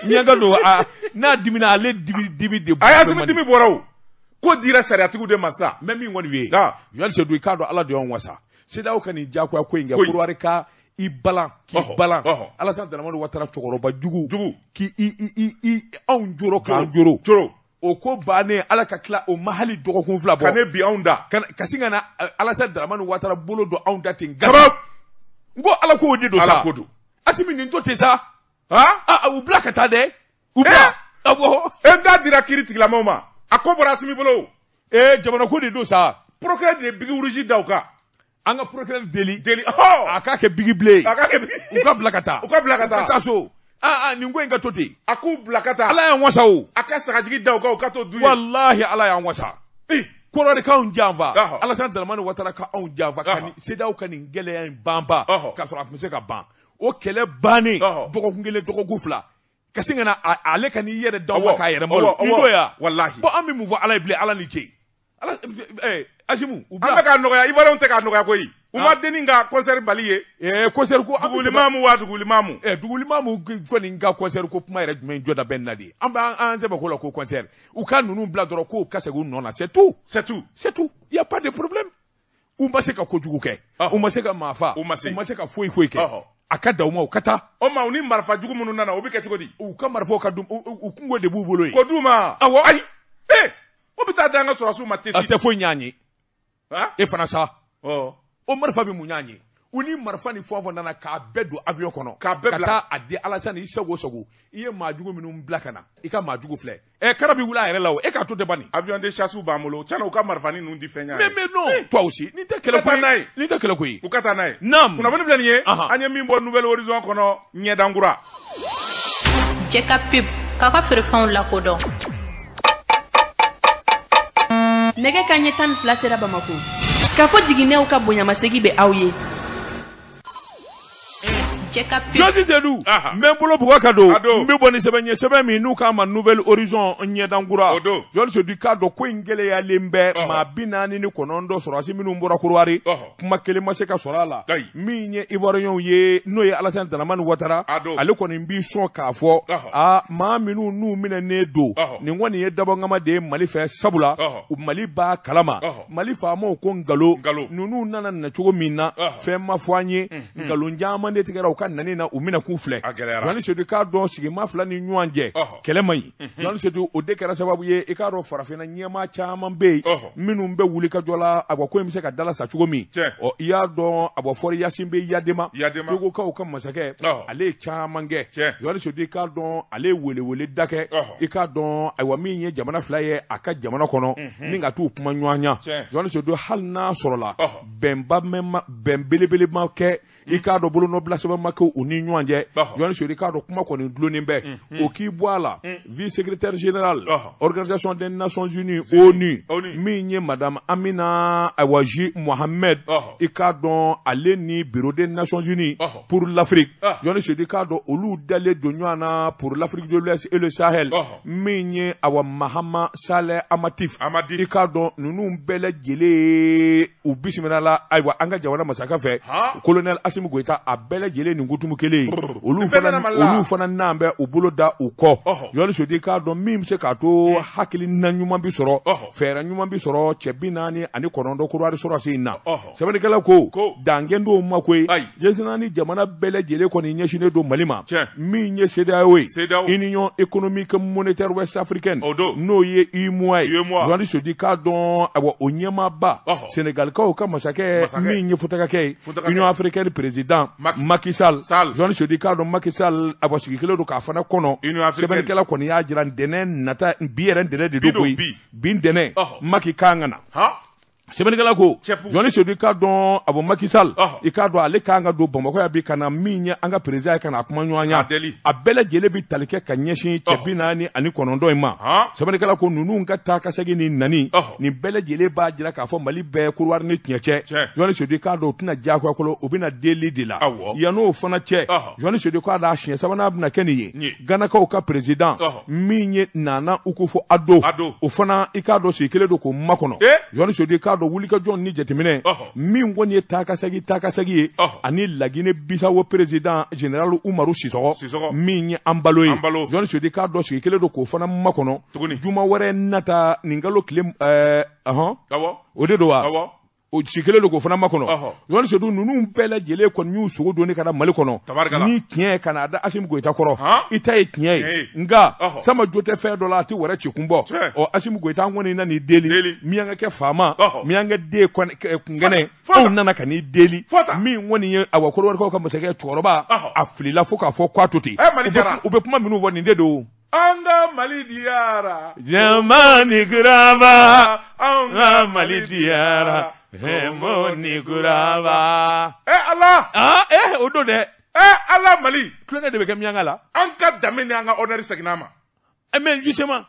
ɲɛka don n'a dimina ale dimi de. A ye Asimi dimi bɔra o. Ko dira sariyatigiw de ma sa. N bɛ min kɔni f'i ye. Joël Seydou i k'a dɔn Ala de y'anw wasa. CEDEAO ka nin diyagoya ko in kɛ Côte d'Ivoire ka i balan k'i balan Alassane Dramane Ouattara cɛkɔrɔba jugu k'i i anw joro k'an joro o ko bannen Ala ka tila o ma hali dɔgɔkun fila bɔ ka ne bi anw da ka sin ka na Alassane Dramane Ouattara bolo don anw da ten gaba n ko Ala k'o de don sa Ala ko don Asimi nin to ten sa u bila ka taa dɛ u bila awɔ e da dira kiiri tigilamaw ma a ko bɔra Asimi bolo jamana ko de don sa procureur de ye bigi rouge da u kan. An ka procureur deli a k'a kɛ bigi bilen a k'a kɛ bigi u ka bila ka taa u ka bila ka taa u ka taa so nin ko in ka to ten a k'u bila ka taa Ala y'an wasa o a ka sagajigi da u kan u ka t'o dun walahi Ala y'an wasa Kɔrɔri k'anw janfa Alassane Dramane Ouattara ka anw janfa ka nin CEDEAO ka nin gɛlɛya in banba k'a sɔrɔ a tun bɛ se ka ban o kɛlɛ bannen dɔgɔkun kelen dɔgɔkun fila ka sin ka na ale ka n'i yɛrɛ d'aw ma k'a yɛrɛ malo nin don ya walahi bon an bɛ mun fɔ Ala ye bilen Ala ni ce Ala Asimu u bila an bɛ k'a nɔgɔya Ivoiriyɛnw tɛ k'a nɔgɔya koyi u ma denni ka concert bali ye concert ko dugulimamu wa dugulimamu dugulimamu kɔni ka concert ko kuma yɛrɛ jumɛn jɔ da bɛ nin na de an b'an sɛbɛ ko la ko concert u ka ninnu bila dɔrɔn k'o ka segin u nɔ na c'est tout c'est tout c'est tout il y a pas de problème u ma se ka kojugu kɛ u ma se ka maa fa u ma se ka foyi foyi kɛ a ka da u ma u ka taa o ma u ni marifa jugu minnu nana o bɛ kɛ cogo di u ka marifaw ka dun u kungo de b'u bolo yen ko d'u ma awɔ ayi o bɛ taa da an ka sɔrɔdasiw ma tesi a tɛ foyi ɲ'an ye e fana sa o marifa bɛ mun ɲ'an ye u ni marifa ni fɛn o fɛn nana k'a bɛɛ don avion kɔnɔ k'a bɛɛ bila ka taa a di Alassane i sago sago i ye maa jugu minnu bila ka na i ka maa jugu filɛ kara bɛ wuli a yɛrɛ la o e k'a to tɛ ban nin avion de chasse b'an bolo tiɲɛna u ka marifa ni ninnu di fɛn ɲ'a ye mais non toi aussi nin tɛ kɛlɛ ko ye nin tɛ kɛlɛ ko ye u ka taa n'a ye naam kunnafoni filɛ nin ye an ye min bɔ Nouvel Horizon kɔnɔ ɲɛdankura Cɛ ka pub k'a ka feerefɛnw lakodɔn. Nɛgɛ ka ɲɛ 12 sera Bamako. K'a fɔ jiginɛw ka bonyamasegi bɛ aw ye. Josi Seydou n bɛ n bolo bugɔ ka don n bɛ bɔ ni sɛbɛn ye sɛbɛn min n'u k'a ma Nouvel Horizon ɲɛdankura Josi Seydou k'a dɔn ko in gɛlɛyalen bɛ maa 49 sɔrɔdasi minnu bɔra Korowari kuma kelen ma se ka sɔrɔ a la min ye Ivoiriyɛnw ye n'o ye Alassane Dramane Ouattara ale kɔni b'i sɔn k'a fɔ aa maa minnu n'u minɛnen don nin kɔni ye dabɔnkama de ye Mali fɛ sabula Mali b'a kalama Mali faamaw ko nkalon ninnu nana na cogo min na fɛn ma fɔ an ye nkalon caman de tigɛra u ka nani na u minɛ k'u filɛ Johnny Seydou k'a dɔn sigima fila ni ɲɔgɔn cɛ kɛlɛ man ɲi Johnny Seydou o de kɛra sababu ye i k'a dɔn farafinna ɲɛmaa caman bɛ yen minnu bɛ wuli ka jɔ la a ko in bɛ se ka dalasa cogo min ɔ i y'a dɔn a bɔ Faure Gnassingbé Eyadéma Togokaw ka masakɛ ale ye caman kɛ Johnny Seydou i k'a dɔn ale ye welewele da kɛ i k'a dɔn ayiwa min ye jamana fila ye a ka jamana kɔnɔ ni ka t'u kuma ɲɔgɔn ɲa Johnny Seydou hali n'a sɔrɔla bɛnba bɛn belebele ma kɛ I k'a dɔn bolonɔbila sɛbɛn ma kɛ u ni ɲɔgɔn cɛ. Jɔnni Seydou, i k'a dɔn kuma kɔni dulonnen bɛ o k'i bɔ a la. Vice secrétaire général, Organisation des Nations Unies, ONU, min ye madame Amina Awaji Mohamed, i k'a dɔn ale ni Bureau des Nations Unies pour l'Afrique, Jɔnni Seydou, i k'a dɔn olu dalen don ɲɔgɔn na pour l'Afrique de l'Ouest et le Sahel, min ye awa Mahama Saleh Amatif, i k'a dɔn ninnu bɛɛ lajɛlen u bisimila la ayiwa an ka jamana masakɛ fɛ, colonel Assimi Goïta. A bɛɛ lajɛlen nin kutumu kelen, olu fana n'an bɛ u bolo da u kɔ. Jɔnni Seydou, i k'a dɔn min bɛ se k'a to hakilina ɲuman bi sɔrɔ, fɛɛrɛ ɲuman bi sɔrɔ cɛ 49 Korowari sɔrɔsi in na. Sɛbɛnnikɛla ko dankɛ dɔw ma koyi, diɲɛ ni jamana bɛɛ lajɛlen kɔni ɲɛsinnen don Mali ma. Min ye CEDEAO ye, Union économique monétaire ouest africaine, n'o ye UEMOA ye, Jɔnni Seydou, i k'a dɔn ayiwa o ɲɛmaaba, Sénégalikaw ka masakɛ min ye Futakakɛ ye, Union africaine président Macky Sall. Jɔnni Seydou, i k'a dɔn Macky Sall ayiwa sigi kelen don k'a fana kɔnɔ. Sɛbɛnnikɛla kɔni y'a jira ntɛnɛn nata, bi yɛrɛ ntɛnɛn de don koyi, bi ntɛnɛn Macky kan ka na. Sɛbɛnnikɛla ko, Jɔnni Seydou, i k'a dɔn a bɔ Macky Sall, i k'a dɔn ale kan ka don Bamakɔ yan bi ka na min ye an ka président ye ka na kuma ɲɔgɔn ya. A bɛɛ lajɛlen bi tali kɛ ka ɲɛsin cɛ 49 in ma. Sɛbɛnnikɛla ko ninnu ka taa ka segin ni nani nin bɛɛ lajɛlen b'a jira k'a fɔ Mali bɛɛ Korowari ni tiɲɛ cɛ. Jɔnni Seydou, i k'a dɔn u tɛna diyagoya kolo, u bɛna deli de la. Yann'o fana cɛ, Jɔnni Seydou k'a dɔn a siɲɛ sabanan bɛna kɛ nin ye. Ganakaw ka président min ye Nana Akufo-Addo, o fana i k'a dɔn sigi kelen don k'o makɔnɔ. Jɔnni Seydou, i k'a dɔn wulikajɔ ni jateminɛ min kɔni ye taa ka segin ye, ani Laginɛ Bisawo président général Umaru Sisɔgɔ min ye an balo ye. Jɔnni Seydou, i k'a dɔn sigi kelen don k'o fana makɔnɔ juma wɛrɛ nata, nin kalo tile o de don wa, o si kelen don k'o fana makɔnɔ. Jɔnni Seydou, ninnu bɛɛ lajɛlen kɔni y'u sogo donni ka na Mali kɔnɔ ni tiɲɛ ye ka na da Assimi Goïta kɔrɔ. I ta ye tiɲɛ ye, nka sama jo tɛ fɛn dɔ la, a tɛ wɛrɛ ci kun bɔ. Ɔ Assimi Goïta, an kɔni nana i deli, miyankɛ kɛ faama, miyankɛ den kunkɛnɛ, anw nana ka n'i deli. Min kɔni ye awa Kɔdiwarikaw ka masakɛ cɛkɔrɔba, a filila fo k'a fɔ k'a to ten. U bɛ kuma minnu fɔ nin de don. An ka Mali diyara, jama ni kuraba, an ka Mali diyara, hɛmɔ ni kuraba. Ala. O don dɛ. Ala Mali. Tulonkɛ de bɛ kɛ miyanka la. An ka danbe ni an ka honneur seginna ma. Mais justement,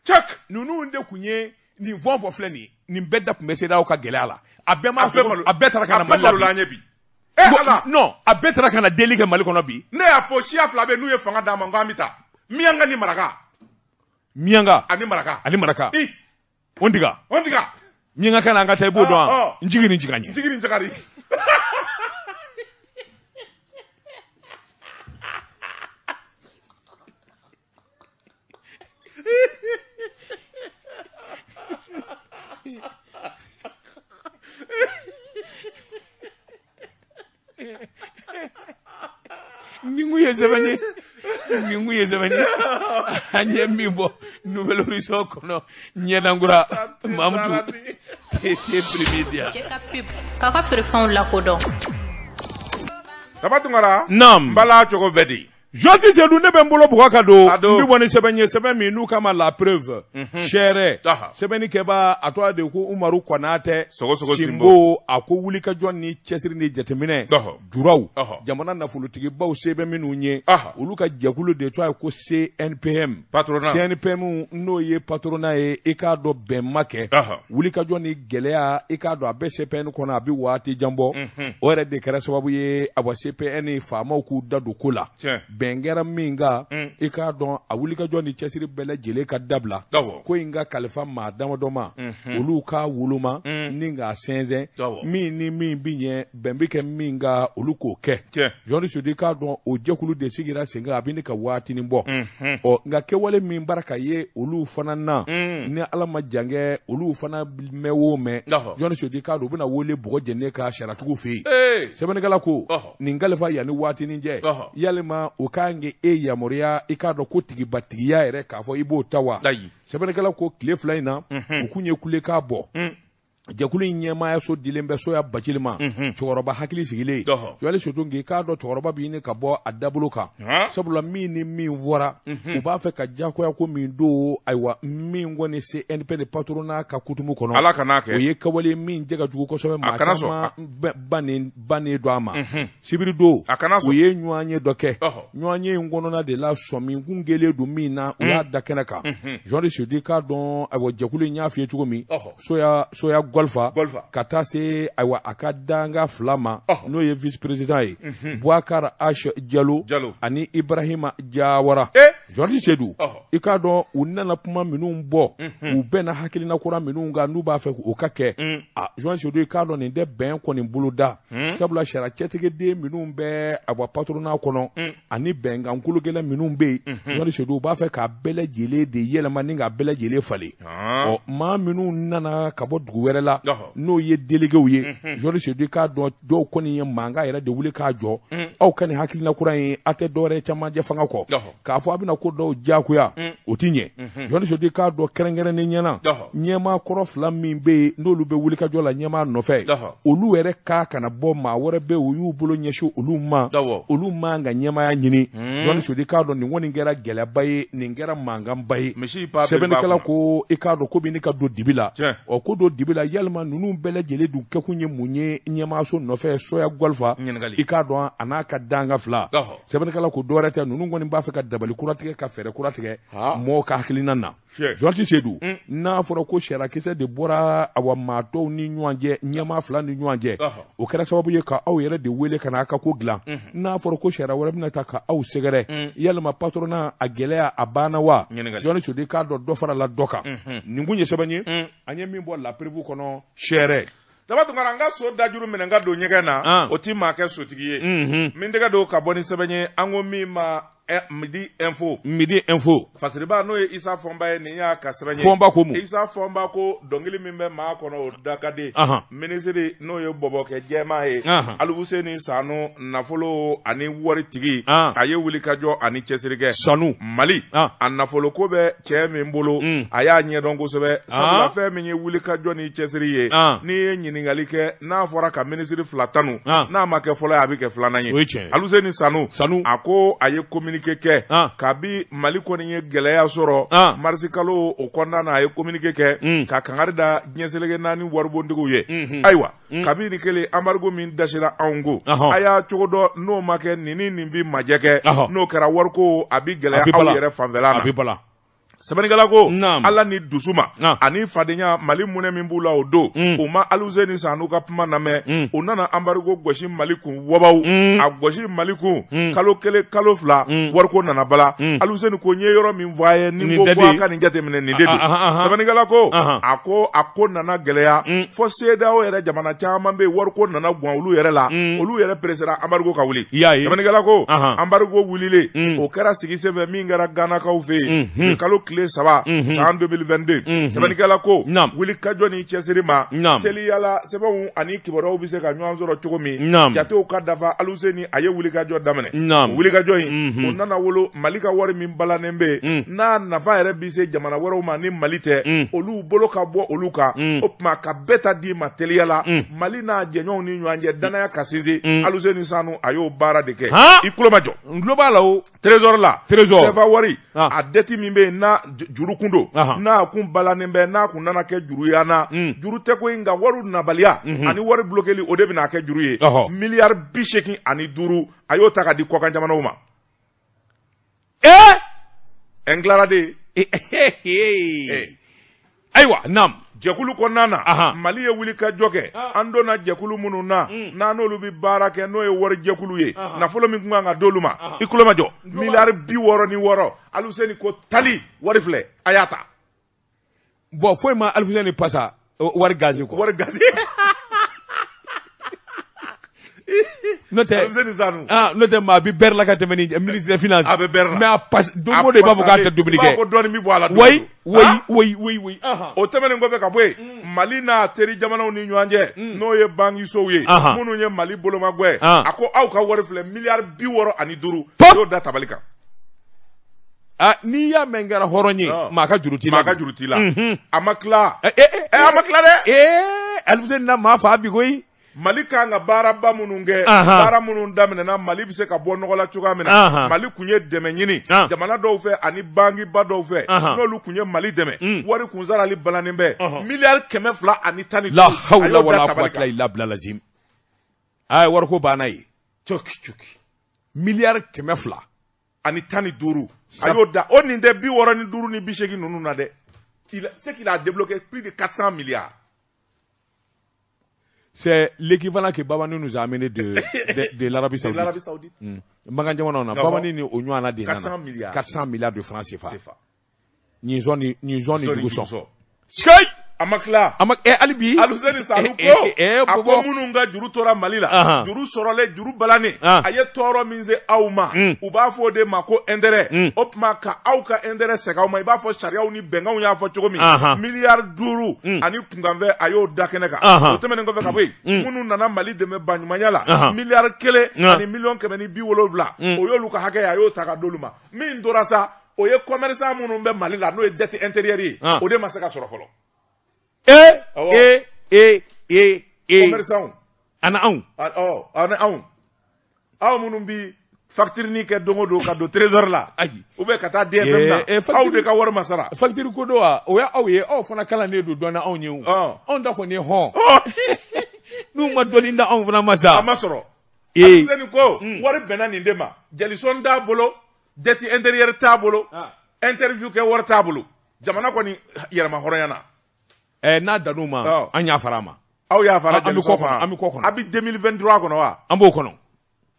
cɛk ninnu de kun ye nin fɛn o fɛn filɛ nin ye, nin bɛɛ da tun bɛ CEDEAO ka gɛlɛya la. A bɛɛ ma fɔ, a bɛɛ taara ka na Mali la bi. Ala. Non, a bɛɛ taara ka na deli kɛ Mali kɔnɔ bi. Ne y'a fɔ siya fila bɛ n'u ye fanga d'an ma, n ko an bɛ taa. Miyanka ni Maraka. Miyanka ani Maraka. Ani Maraka. O ndiga. O ndiga. Miyanka kana an ka taa i b'o dɔn wa? N jigi ni jiga ɲɛ. N jigi ni jagari. Nin kun ye sɛbɛn ye, nin kun ye sɛbɛn ye an ye min bɔ Nouvel Horizon kɔnɔ ɲɛdankura. Mamutu te primi diya. K'a ka feerefɛnw lakodɔn. Daba Tunkara. Naam. N bala cogo bɛɛ di. Josi Seydou, ne bɛ n bolo bugɔ ka don n bɛ bɔ ni sɛbɛn ye, sɛbɛn min n'u kama La Preuve sɛrɛ. Sɛbɛnnikɛbaa a tɔgɔ de ko Umaru Konatɛ Sinbo. A ko wulikajɔ ni cɛsiri ni jateminɛ juraw, jamana nafolotigibaw se bɛ minnu ye, olu ka jɛkulu de tɔgɔ ye ko CNPM. CNPM n'o ye patronat ye, i k'a dɔn bɛn ma kɛ, wulikajɔ ni gɛlɛya, i k'a dɔn a bɛ CPN kɔnɔ a bɛ waati jan bɔ. O yɛrɛ de kɛra sababu ye awa CPN faamaw k'u da don ko la. Bɛn kɛra min kan, i k'a dɔn a wulikajɔ ni cɛsiri bɛɛ lajɛlen ka dabila, ko in ka kalifa maa damadɔ ma, olu k'a woloma ni k'a sɛnsɛn, min ni min bɛ ɲɛ, bɛn bɛ kɛ min kan, olu k'o kɛ. Jɔnni Seydou, i k'a dɔn o jɛkulu de sigira sen kan a bɛ ne ka waatinin bɔ. Ɔ nka kɛwale min bara ka ye olu fana na, ni Ala ma jan kɛ, olu fana mɛn o mɛn, Jɔnni Seydou, i k'a dɔn u bɛna wele bɔgɔ jɛnen ka sariyatigiw fɛ yen. Sɛbɛnnikɛla ko nin kalifa yanni waatinin cɛ, yalima o kan k'e yamaruya i k'a dɔn ko tigibatigiya yɛrɛ k'a fɔ i b'o ta wa? Sɛbɛnnikɛla ko tile fila in na u kun ye kulekan bɔ. Jɛkulu in ɲɛmaayaso dilen bɛ Soya Bacili ma, cɛkɔrɔba hakili sigilen. Journaliste Seydou, k'i k'a dɔn cɛkɔrɔba bɛ ɲini ka bɔ a dabolo kan, sabula min ni min fɔra, u b'a fɛ ka diyagoya ko min don, ayiwa, min kɔni CNP ni patronat ka kutumu kɔnɔ, Ala kan'a kɛ, o ye kawale min jɛ ka jugu kosɛbɛ. Maa caman bannen don a ma. Sibiri don, u ye ɲɔgɔn ye dɔ kɛ. Ɲɔgɔn ye in kɔnɔna de la, sɔmi kun kɛlen don min na, u y'a da kɛnɛ kan. Journaliste Seydou, k'a dɔn, ayiwa, jɛkulu in y'a f'i ye cogo min, Soya Golfa ka taa se, ayiwa, a ka danga fila ma, n'o ye vice président ye, Boubacar H Jalo ani Ibrahima Jawara. Journaliste Seydou, i k'a dɔn u nana kuma minnu bɔ, u bɛnna hakilina kura minnu kan n'u b'a fɛ o ka kɛ. A journaliste Seydou, i k'a dɔn nin tɛ bɛn kɔni boloda, sabula sariya cɛtigɛden minnu bɛ, ayiwa, patronat kɔnɔ ani bɛnkan kologɛlɛn minnu bɛ yen, journaliste Seydou, u b'a fɛ k'a bɛɛ lajɛlen de yɛlɛma ni k'a bɛɛ lajɛlen falen. Ɔ, maa minnu nana ka bɔ dugu wɛrɛ la, n'o ye déléguéw ye, journaliste Seydou, i k'a dɔn dɔw kɔni ye mankan yɛrɛ de wuli k'a jɔ. Aw ka nin hakilina kura in, a tɛ dɔwɛrɛ camancɛ fanga kɔ, k'a fɔ a bɛna ko dɔw diyagoya, o ti ɲɛ. Journaliste Seydou, i k'a dɔn kɛrɛnkɛrɛnnen ɲɛna, ɲɛmaa kɔrɔ fila min bɛ yen, n'olu bɛ wulikajɔ la ɲɛmaa nɔfɛ, olu yɛrɛ ka kana bɔ, maa wɛrɛ bɛ yen, u y'u bolo ɲɛsin olu ma, olu man ka ɲɛmaaya ɲini. Journaliste Seydou, i k'a dɔn nin kɔni kɛra gɛlɛyaba ye, nin kɛra mankanba ye. Sɛbɛnnikɛla ko i k'a dɔn ko bɛ ne ka don dibi la. Ɔ, ko don dibi la, yalima ninnu bɛɛ lajɛlen dun kɛkun ye mun ye ɲɛmaaso nɔfɛ, Soya Golfa, i k'a dɔn a n'a ka danga fila? Sɛbɛnnikɛla ko dɔwɛrɛ tɛ, ninnu kɔni b'a fɛ ka dabali kura tigɛ, ka fɛɛrɛ kura tigɛ mɔgɔw ka hakilina na. Journaliste Seydou, n'a fɔra ko sariyakisɛ de bɔra, awa, maa tɔw ni ɲɔgɔn cɛ, ɲɛmaa fila ni ɲɔgɔn cɛ, o kɛra sababu ye ka aw yɛrɛ de wele ka na aw ka ko dilan. N'a fɔra ko sariya wɛrɛ bɛna ta ka aw sɛgɛrɛ, yalima patronat a gɛlɛya a banna wa? Journaliste Seydou, k'a dɔn dɔ farala dɔ kan. Nin kun ye sɛbɛn ye an ye min bɔ La Preuve kɔnɔ sɛrɛ. Daba Tunkara, n ka so dajuru minɛ n ka don ɲɛgɛn na, o ti maa kɛ sotigi ye. Min tɛgɛ don ka bɔ ni sɛbɛn ye, an ko min ma Midi Info. Midi Info. Fasiriba, n'o ye Isa Fɔnba ye, nin y'a ka sɛbɛn ye. Fɔnba ko mun? Isa Fɔnba ko dɔnkili min bɛ maa kɔnɔ, o da ka di. Minisiri, n'o ye bɔbɔkɛ jɛman ye, Alifuseni Sanu, nafolo ani waritigi, a ye wulikajɔ ani cɛsiri kɛ. Sanu. Mali a nafoloko bɛ cɛ min bolo, a y'a ɲɛdɔn kosɛbɛ, sabula fɛn min ye wulikajɔ ni cɛsiri ye, n'i ye ɲininkali kɛ, n'a fɔra ka minisiri fila tanu, n'a ma kɛ fɔlɔ ye, a bɛ kɛ filanan ye. O ye tiɲɛ. Alifuseni Sanu. Sanu. A ko a ye communiqué kɛ kabi Mali kɔni ye gɛlɛya sɔrɔ marisikalo o kɔnɔna na. A ye communiqué kɛ ka kangari da diɲɛ seleke naani waribontigiw ye. Ayiwa, kabi ni kelen embargo min dasira anw ko, a y'a cogo dɔn, n'o ma kɛ, nin ni nin bi majɛ kɛ, n'o kɛra, wariko a bi gɛlɛya aw yɛrɛ fanfɛla na. A bɛ bala. Sɛbɛnnikɛla ko ala ni dusu ma ani fadenya, Mali munɛ min b'u la, o don u ma Alifuseni Sanu ka kuma lamɛn, u nana embargo gosi Mali kun wabaw. A gosi Mali kun kalo 1, kalo 2, wariko nana bala. Alifuseni ko n ye yɔrɔ min fɔ a ye, ni ko ko a ka nin jateminɛ, nin de don. Sɛbɛnnikɛla ko a ko a ko nana gɛlɛya fo CEDEAO yɛrɛ jamana caman bɛ yen, wariko nana gan olu yɛrɛ la, olu yɛrɛ peresera embargo ka wuli. Sɛbɛnnikɛla ko embargo wulilen, o kɛra sigi senfɛ min kɛra Ganakaw fɛ yen kalo tile 3 san 2022. Sɛbɛnnikɛla ko wulikajɔ ni cɛsiri ma teliyala, sɛbɛnw ani kibaruyaw bɛ se ka ɲɔgɔn sɔrɔ cogo min, jatew ka dafa. Alifuseni a ye wulikajɔ daminɛ. Wulikajɔ in, o nana wolo Mali ka wari min balannen bɛ yen, n'a nafa yɛrɛ bɛ se jamana wɛrɛw ma ni Mali tɛ, olu bolo ka bɔ olu kan. O tuma ka bɛɛ ta d'i ma teliyala, Mali n'a jɛɲɔgɔnw ni ɲɔgɔn cɛ danaya ka sinsin. Alifuseni Sanu a y'o baara de kɛ. I tulo ma jɔ. N tulo b'a la o. Trésor la. Trésor. CFA wari, a dette min bɛ yen, n'a juru kun don, n'a kun balannen bɛ, n'a kun nana kɛ juru ye, na juru tɛ ko nka wari nabaliya ani wari bloqueli, o de bɛna kɛ juru ye. Miliyari 85, a y'o ta ka di kɔkan jamanaw ma. N tilara de. Ayiwa, naam. Jɛkulu kɔnɔna na, Mali ye wuli ka jɔ kɛ. An donna jɛkulu minnu na, n'an n'olu bɛ baara kɛ, n'o ye wari jɛkulu ye, nafolo min kun kan ka d'olu ma, i tulo ma jɔ, miliyari 66, Aluseni ko tali wari filɛ, a y'a ta. Bon, foyi ma Alifuseni pasa wari gazi kɔ. Wari gazi. N'o tɛ Alifuseni Sanu. Ah, n'o tɛ maa bi bɛrɛ la ka tɛmɛ ni ministre des finances. A bɛ bɛrɛ la. Mais a pas don o don i b'a fɔ k'a tɛ dumuni kɛ. I b'a fɔ ko dɔɔnin bɛ bɔ a la. Oui oui oui oui oui. O tɛmɛnen kɔfɛ ka bɔ yen, Mali n'a teri jamanaw ni ɲɔgɔn cɛ, n'o ye bankisow ye, minnu ye Mali bolomagwɛ, a ko aw ka wari filɛ, miliyari 65, y'o da tabali kan. Ah, n'i y'a mɛn n kɛra hɔrɔn ye, maa ka juru t'i la. Maa ka juru t'i la. A ma tila. A ma tila dɛ. Alifuseni na maa fa bi koyi. Mali kan ka baaraba minnu kɛ, baara minnu daminɛna, Mali bɛ se ka bɔ nɔgɔ la cogoya min na. Mali kun ye dɛmɛ ɲini jamana dɔw fɛ ani bankiba dɔw fɛ, n'olu kun ye Mali dɛmɛ, wari kun sarali balannen bɛ 215 miliyari. La hawla wala quwwata illa billah lazim. Aa, wariko banna ye. Coki coki. 215 miliyari. A y'o da o nin tɛ 65 ni 80 ninnu na dɛ. Ce qu'il a débloqué, plus de 400 milliards. C'est l'équivalent que Babani nous a amené de l'Arabie Saoudite. De l'Arabie Saoudite. Makan jamanaw na, Babani ni o ɲɔgɔnna de nana. 400 milliards. 400 milliards de francs CFA. CFA. Nin zɔn ni nin zɔn ni dugu sɔn. Sikayi! A ma tila. A ma hali bi. Aluseni Sanu ko a ko minnu ka juru tora Mali la, juru sɔrɔlen, juru balannen, a ye tɔɔrɔ min se aw ma, u b'a fɔ o de ma ko intérêt. O tuma ka aw ka intérêt segin aw ma, i b'a fɔ sariyaw ni bɛnkanw y'a fɔ cogo min, 5 miliyari ani kunkanfɛn, a y'o da kɛnɛ kan. O tɛmɛnen kɔfɛ ka bɔ yen, minnu nana Mali dɛmɛ baɲumanya la, 1 miliyari ni miliyɔn 170, o y'olu ka hakɛ ye, a y'o ta ka d'olu ma. Min tora sa, o ye commerçant minnu bɛ Mali la, n'o ye dette intérieure ye, o de ma se ka sɔrɔ fɔlɔ. E e e e e. Commerçant. Ani anw. Ɔ, ani anw. Aw minnu bi facture ni kɛ don o don ka don trésor la. Ayi. Ou bien ka taa DFM na. Aw de ka wari ma sara. Facture ko don wa, o y'aw ye, aw fana kalannen don dɔɔnin anw ye o. Anw ta kɔni ye hɔn. N'u ma dɔɔnin da anw fana ma sa. A ma sɔrɔ. Aluseni ko wari bɛnna nin de ma. Jalisɔn t'a bolo, dette intérieure t'a bolo, interview kɛ wari t'a bolo. Jamana kɔni yɛrɛma hɔrɔnya na. N'a dan'o ma, an y'a fara a ma. Aw y'a fara. An bɛ kɔ kɔnɔ, an bɛ kɔ kɔnɔ. A bɛ 2023 kɔnɔ wa? An b'o kɔnɔ.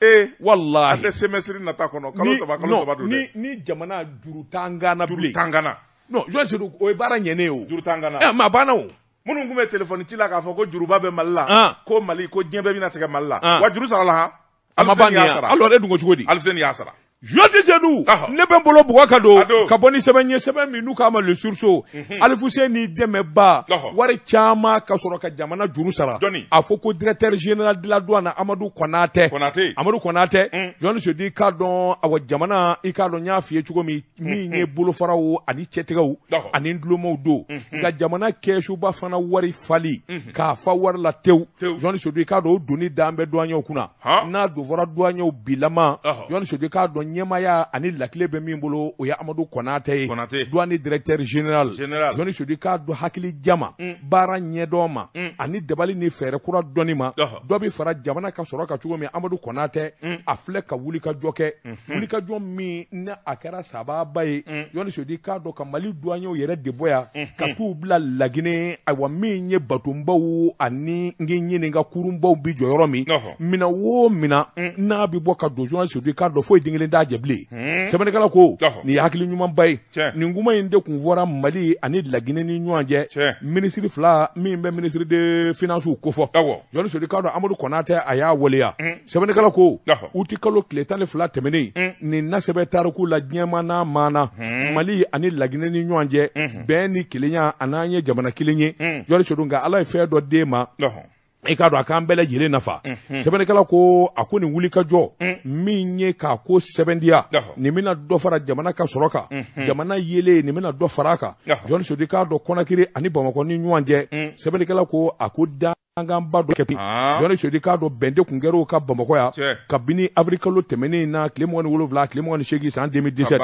Ee. Walahi. An tɛ semestre nata kɔnɔ, kalo 3, kalo 3 don dɛ. Ni jamana juru t'an kan na bilen. Juru t'an kan na. Non, Joël Seydou, o ye baara ɲɛnen ye o. Juru t'an kan na. Ɛ, mais a banna o. Minnu tun bɛ téléphone ci la k'a fɔ ko juruba bɛ Mali la. Ko Mali ko diɲɛ bɛɛ bɛna tigɛ Mali la. Wa juru sara la han. A ma ban nin ye. Alors e dun ko cogo di? Aluseni y'a sara. Joël Seydou, ne bɛ n bolo bugɔ ka don ka bɔ ni sɛbɛn ye, sɛbɛn min n'u k'a ma Le Sursaut. Alifuseni dɛmɛba wari caman ka sɔrɔ ka jamana juru sara. A fɔ ko directeur général de la douane Amadu Konatɛ. Amadu Konatɛ, Joël Seydou, i k'a dɔn, awa, jamana, i k'a dɔn, n y'a f'i ye cogo min, min ye bolofaraw ani cɛtigɛw ani dulomaw don, nka jamana kɛsuba fana wari fali k'a fa wari la tewu. Joël Seydou, i k'a dɔn, o doni d'an bɛ douaniers kunna. N'a don fɔra douaniers bilama, Joël Seydou, i k'a dɔn, ɲɛmaya ani lakile bɛ min bolo, o ye Amadu Konatɛ ye, douane directeur général. Joël Seydou, i k'a dɔn, hakili jama baara ɲɛdɔn ma ani dabali ni fɛɛrɛ kura dɔnni ma, dɔ bɛ fara jamana ka sɔrɔ ka cogo min. Amadu Konatɛ, a filɛ ka wulikajɔ kɛ, wulikajɔ min ni a kɛra sababa ye. Joël Seydou, i k'a dɔn, ka Mali douaniers yɛrɛ de bɔ yan ka t'u bila Laginɛ, ayiwa, min ye batonbaw ani n ɲininka kurunbaw bi jɔ yɔrɔ min, minɛn o minɛn n'a bɛ bɔ ka don, Joël Seydou, i k'a dɔn, foyi den kelen t'a jɛ bilen. Sɛbɛnnikɛla ko nin ye hakili ɲumanba ye. Nin kuma in de kun fɔra Mali ani Laginɛ ni ɲɔgɔn cɛ, minisiri fila min bɛ ministre de finance kofɔ. Joël Seydou, k'a dɔn, Amadu Konatɛ, a y'a waleya. Sɛbɛnnikɛla ko uti kalo tile 12 tɛmɛnen nin na sɛbɛn tariku la diɲɛma n'a maana, Mali ani Laginɛ ni ɲɔgɔn cɛ bɛn ni kelenya, a n'an ye jamana kelen ye. Joël Seydou, nka Ala ye fɛn dɔ d'e ma, i k'a dɔn, a k'an bɛɛ lajɛlen nafa. Sɛbɛnnikɛla ko a ko nin wulikajɔ min ye k'a ko sɛbɛndiya, nin bɛna dɔ fara jamana ka sɔrɔ kan, jamana yelen, nin bɛna dɔ fara a kan. Joël Seydou, k'a dɔn, Kɔnakiri ani Bamakɔ ni ɲɔgɔn cɛ, sɛbɛnnikɛla ko a ko danganba dɔ kɛ ten. Joël Seydou, k'a dɔn, bɛn de kun kɛra o ka Bamakɔ yan kabini avril kalo tɛmɛnen na, tile 27, tile 28, san 2017.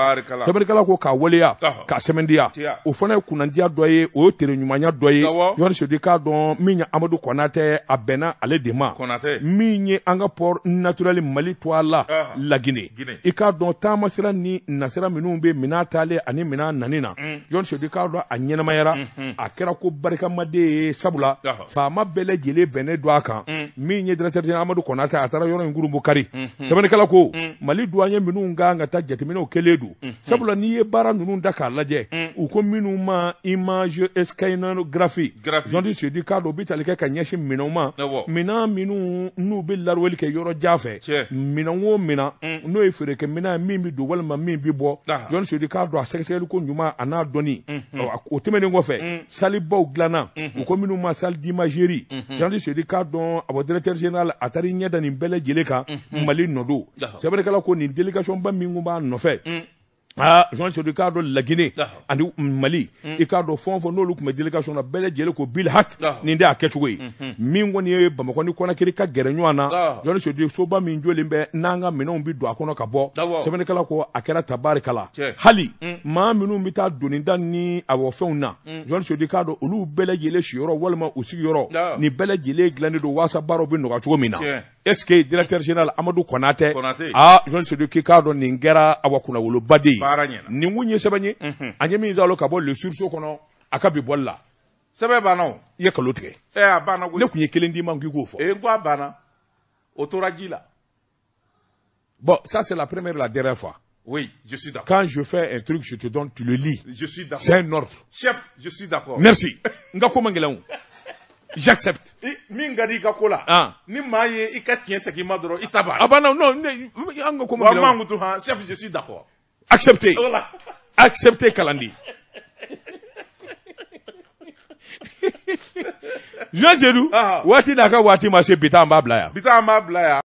Sɛbɛnnikɛla ko k'a waleya k'a sɛbɛndiya, o fana ye kunnandiya dɔ ye, o ye tere ɲumanya dɔ ye. Joël Seydou, k'a dɔn, min ye Amadu Konatɛ, a bɛnna ale de ma. Min ye an ka port naturel Mali to a la Laginɛ, i k'a dɔn, taamasira ni nasira minnu bɛ minɛn taalen ani minɛn nani na, Joël Seydou, k'a dɔn, a ɲɛnamayara, a kɛra ko barikamaden ye, sabula faama bɛɛ lajɛlen bɛnnen don a kan. Min ye directeur général Amadu Konatɛ, a taara yɔrɔ in kurunbon kari. Sɛbɛnnikɛla ko Mali douanier minnu kan ka taa jateminɛw kɛlen don, sabula n'i ye baara ninnu da k'a lajɛ, u ko minnu ma image scannographie, Joël Seydou, k'a dɔn, u bɛ tali kɛ ka ɲɛsin minɛnw ma, minɛn minnu n'u bɛ laruweli kɛ yɔrɔ jan fɛ, minɛn o minɛn n'o ye feerekɛ minɛn min bɛ don walima min bɛ bɔ. Joël Seydou, k'a dɔn, a sɛgɛsɛgɛli ko ɲuman a n'a dɔnni. O tɛmɛnen kɔfɛ, salibaw dilanna, u ko minnu ma salle d'imagerie. Joël Seydou, k'a dɔn, a bɔ directeur général, a taara i ɲɛ da nin bɛɛ lajɛlen kan, Mali nɔ don. Sɛbɛnnikɛla ko nin délégation ba min kun b'a nɔfɛ. Aa, Jean Seydou, i k'a dɔn Laginɛ ani Mali, i k'a dɔn fɛn o fɛn n'olu tun bɛ délégation na, bɛɛ lajɛlen ko bil hak, nin de y'a kɛcogo ye. Min kɔni ye Bamakɔ ni Kɔnakiri ka gɛrɛ ɲɔgɔn na, Jean Seydou, soba min jɔlen bɛ n'an ka minɛnw bɛ don a kɔnɔ ka bɔ, sɛbɛnnikɛla ko a kɛra tabarikala. Hali maa minnu bɛ taa donida ni awɔ fɛnw na, Jean Seydou, i k'a dɔn olu bɛɛ lajɛlen siyɔrɔ walima u sigiyɔrɔ, nin bɛɛ lajɛlen dilannen don waasa baaraw bɛ nɔgɔya cogo min na. Est ce que directeur général Amadou Konaté, ah, Jean Seydou, k'i k'a dɔn nin kɛra awa kunnawoloba de ye. Nin kun ye sɛbɛn ye an ye min zalo ka bɔ Le Sursaut kɔnɔ a ka bi bɔli la. Sɛbɛn banna o. I ye kalo tigɛ. Ɛ, a banna koyi. Ne kun ye kelen d'i ma k'i k'o fɔ. Ee, n ko a banna, o tora ji la. Bon, ça c'est la première, la dernière fois. Oui, je suis d'accord. Quand je fais un truc, je te donne, tu le lis. Je suis d'accord. C'est un ordre. Chef, je suis d'accord. Merci. N ka ko man gɛlɛn o. J'accepte. Min ka di i ka ko la. Ah. Ni maa ye i ka tiɲɛ segin i ma dɔrɔn, i ta banna. A banna, non, ne an ka ko man Wa gɛlɛn o. mankutu han, chef, je suis d'accord. Accepté. Voilà. Accepté, Kalandi. Jean Seydou, Ah. waati n'a ka waati ma se, bi ta an b'a bila yan. Bi taa an b'a bila yan.